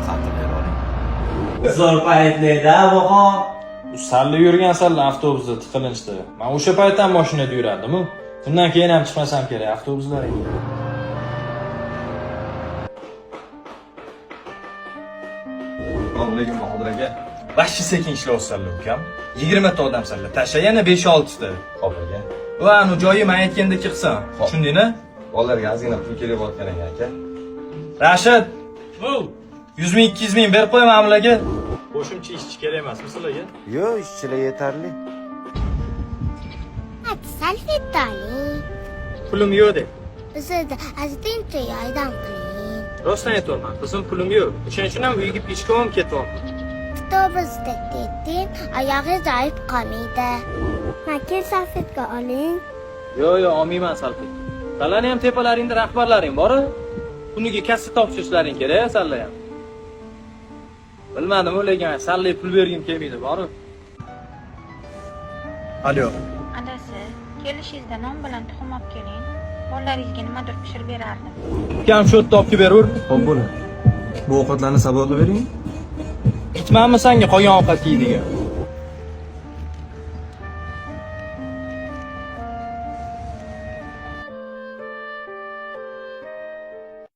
Ro'yxatni berib oling. Zo'r paytlarda boqo. Salla yurgansanlar avtobusda tiqilinchda. Men o'sha payt ham mashinada yurardim-u. Undan keyin ham chiqmasam kerak avtobuslaringga. Assalomu alaykum, Bahodir aka. Vahshiy sekin ishlayapsanlar, ukam. 20 ta odamsanlar. Tasha yana 5-6 ta. Xo'p aka. Va anu joyi men aytgandek qilsan. Xo'p. Tushundingmi? Bolalarga ozgina pul kerak bo'layotgan ekan aka. Rashid, 100 ming, 200 ming berib qo'y mana bularga. Qo'shimcha ishchi kerak emasmi sizlarga? Yo'q, ishchilar yetarli. Salfetni oling. Pulim yo'q de. Bizda ozgincha yordam qiling. Rostdan aytyapman, qizim, pulim yo'q. O'shaning uchun ham uyga peshkom ketyapman. Avtobusda keting, oyog'i zoyib qolmaydi. Makil salfetka oling. Yo'q, yo'q, olmayman salfet. Sizlarni ham tepalaringda rahbarlaring bor. Kuniga kassa topshirishlaring kerak, sizlar ham. Bilmadim, lekin sallay pul bergim kelmaydi, borib. Alo. Adasi, kelishingizda non bilan tuxum olib keling. Bolalaringizga nimadir pishirib berardim. Ukam shu yerda olib kelib beraver. Xo'p bo'ladi. Bu ovqatlarni sabab qilib bering. Aytmanmi senga qolgan ovqat yey degan.